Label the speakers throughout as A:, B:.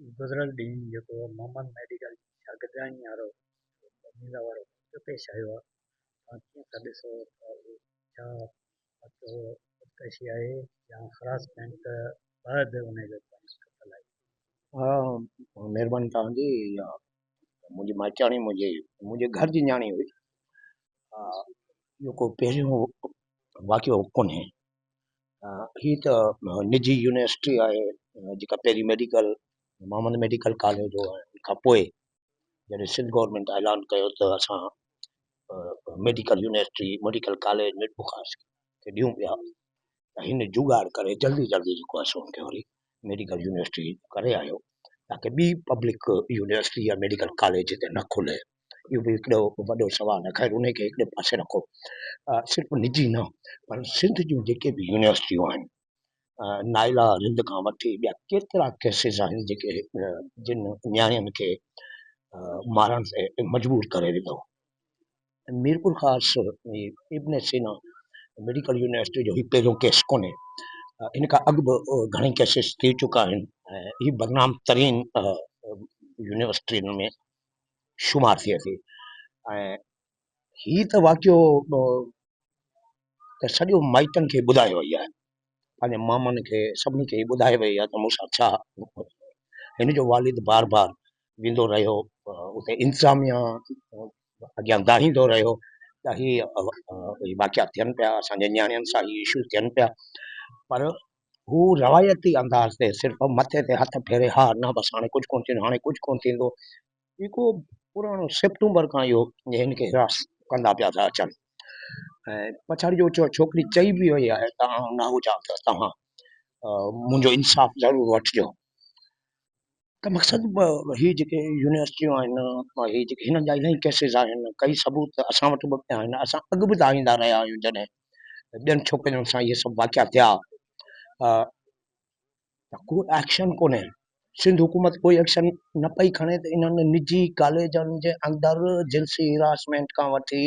A: گذريل ڏينهن جيڪو محمد ميڊيڪل جي شاگردياڻي وارو ميلا وارو واقعو پيش آيو آهي، توهان ڪيئن ٿا ڏسو ته اهو ڇا واقعو خودڪشي آهي يا هراسمينٽ بعد ان جو پنهنجو قتل آهي؟
B: ها مهرباني توهان جي. اها منهنجي مائٽياڻي منهنجي منهنجي گهر جي نياڻي هئي. اهو ڪو پهريون واقعو ڪونهي. هي ته نجي يونيورسٽي آهي جيڪا پهرين ميڊيڪل محمد ميڊيڪل ڪاليج هو ان کان پوء جڏهن سنڌ گورنمينٽ اعلان ڪيو ته اسان medical university medical college Mirpurkhas کي ڏيون پيا ته هن جگاڙ ڪري جلدي جلدي جيڪو آهي سو ان کي وري ميڊيڪل يونيورسٽي ڪري آيو تاڪه ٻي پبلڪ يونيورسٽي يا ميڊيڪل ڪاليج هتي نه کلي. اهو به هڪڙو وڏو سوال آهي. خير انهي کي هڪڙي پاسي رکو. صرف نجي نه پر سنڌ جون جيڪي به يونيورسٽيون آهن نائلا رند کان وٺي ٻيا ڪيترا ڪيسز آهن جيڪي جن نياڻين کي مارڻ تي مجبور ڪري وڌو. ميرپورخاص ابن سينا ميڊيڪل يونيورسٽي جو هي پهريون ڪيس ڪونهي. ان کان اڳ به گهڻئي ڪيسز ٿي چڪا آهن ۽ هي بدنام ترين يونيورسٽين ۾ شمار ٿئي ٿي ۽ هي ته واقعو ته سڄو مائٽن کي ٻڌايو وئي آهي پنهنجي مامن کي سڀني کي ٻڌائي وئي آهي ته مون سان ڇا هن جو والد بار بار ويندو رهيو اتي انتظاميا اڳيان دانهيندو رهيو ته هي واقعا ٿين پيا اسانجي نياڻين سان هي اشو ٿين پيا پر هو روايتي انداز تي صرف مٿي تي هٿ ڦيري ها نه بس هاڻي ڪجهه ڪونه ٿيندو هاڻي ڪجهه ڪونه ٿيندو. هي ڪو پراڻو سيپٽمبر کان اهو هن کي حراس ڪندا پيا ٿا اچن ۽ پڇاڙي جو ڇوڪري چئي به وئي آهي ته آئون نه هجان ته توهان منهنجو انصاف ضرور وٺجو. ته مقصد هي جيڪي يونيورسٽيون آهن هي جيڪي هنن جا الاهي ڪيسز آهن ڪئي ثبوت اسان وٽ به پيا آهن اسان اڳ به دانهيندا رهيا آهيون جڏهن ٻين ڇوڪرين سان اهي سڀ واقعا ٿيا ته ڪو ايڪشن ڪونهي سنڌ حڪومت ڪوئي ايڪشن نه پئي کڻي ته انهن نجي ڪاليجن جي اندر جنسي هراسمينٽ کان وٺي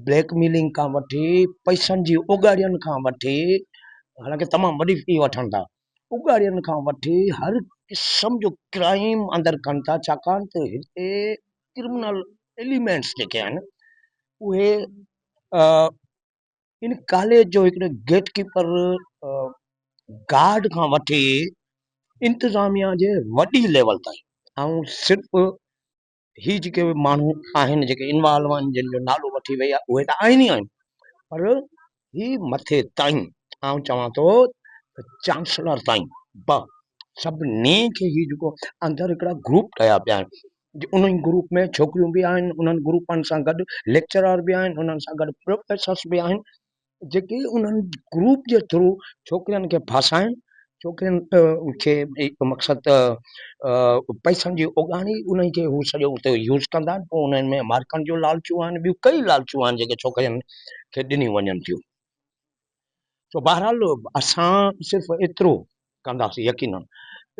B: بليڪ ميلنگ کان وٺي پئسن جي اوڳاڙين کان وٺي حالانڪه تمام وڏي في وٺن ٿا اوڳاڙين کان وٺي هر قسم جو ڪرائيم اندر ڪن ٿا ڇاڪاڻ ته هتي ڪرمنل ايليمينٽس جيڪي آهن اهي ان ڪاليج جو هڪڙو گيٽ ڪيپر گارڊ کان وٺي انتظاميا جي وڏي ليول تائين آئون صرف هي جيڪي ماڻهو آهن جيڪي انوالو آهن جن جو نالو وٺي وئي آهي اهي ته آهن ئي آهن پر هي مٿي تائين آئون چوان ٿو ته چانسلر تائين به سڀني کي هي جيڪو اندر هڪڙا گروپ ٺهيا پيا آهن انهن گروپ ۾ ڇوڪريون به آهن انهن گروپن سان گڏ ليڪچرار به آهن انهن سان گڏ پروفيسرس به آهن جيڪي انهن گروپ جي ٿرو ڇوڪرين کي ڦاسائڻ ڇوڪرين کي مقصد ته پئسن جي اوڳاڻي انهن کي هو سڄو اتي يوز ڪندا آهن پوء انهن ۾ مارڪن جون لالچون آهن ٻيون ڪئي لالچون آهن جيڪي ڇوڪرين کي ڏنيون وڃن ٿيون سو بهرحال اسان صرف ايترو ڪنداسين يقينن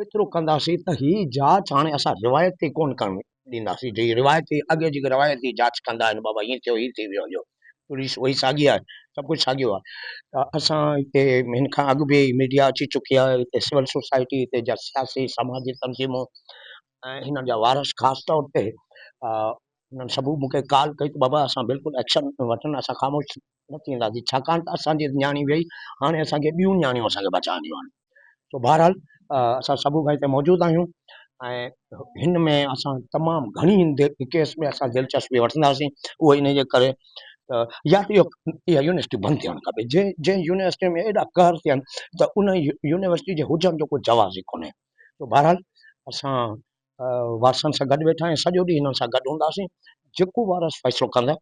B: ايترو ڪنداسين ته هي جاچ هاڻي اسان روايتي ڪونه ڪرڻ ڏينداسين جي روايتي اڳي جيڪي روايتي جاچ ڪندا آهن بابا هيئن ٿيو هي ٿي ويو هليو پوليس اهي ساڳي آهي سڀ ڪجهه ساڳيو آهي ته اسان هتي هن کان اڳ به ميڊيا اچي چڪي آهي هتي سول سوسائٽي هتي جا سياسي سماجي تنظيمون ۽ هنن جا وارث خاص طور تي انهن سڀ مون کي ڪال ڪئي ته بابا اسان بلڪل ايڪشن وٺن اسان خاموش نه ٿينداسين ڇاڪاڻ ته اسان جي نياڻي وئي هاڻي اسان کي ٻيون نياڻيون اسان کي بچائڻيون آهن سو بهرحال اسان سڀ هتي موجود آهيون ۽ هن ۾ اسان تمام گهڻي ڪيس ۾ اسان دلچسپي وٺنداسين اهو ان جي ڪري ته يا ته اهو اها يونيورسٽي بند ٿيڻ کپي جنهن جنهن يونيورسٽي ۾ ايڏا قهر ٿين ته ان يونيورسٽي جي هجڻ جو ڪو جواز ئي ڪونهي سو بهرحال اسان وارثن سان گڏ ويٺا آهيون سڄو ڏينهن هنن سان گڏ هونداسين جيڪو وارث فيصلو ڪندا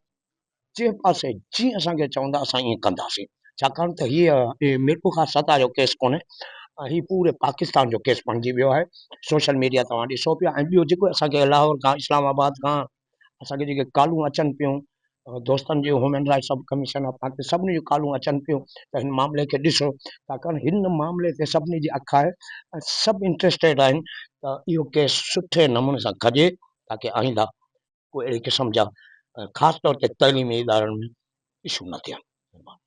B: جنهن پاسي جيئن اسان کي چوندا اسان ائين ڪنداسين ڇاڪاڻ ته هيء ميرپورخاص سطح جو ڪيس ڪونهي هي پوري پاڪستان جو ڪيس بڻجي ويو آهي سوشل ميڊيا توهان ڏسو پيا ۽ ٻيو جيڪو اسان کي لاهور کان اسلام آباد کان اسان کي جيڪي ڪالون اچن پيون دوستن جون human rights sub commission of Pakistan سڀني جون ڪالون اچن پيون ته هن معاملي کي ڏسو ڇاڪاڻ هن معاملي تي سڀني جي اک آهي ۽ سڀ انٽريسٽيڊ آهن ته اهو ڪيس سٺي نموني سان کڄي تاڪه آئنده ڪو اهڙي قسم جا خاص طور تي تعليمي ادارن ۾ اشو نه ٿين. مھرباني.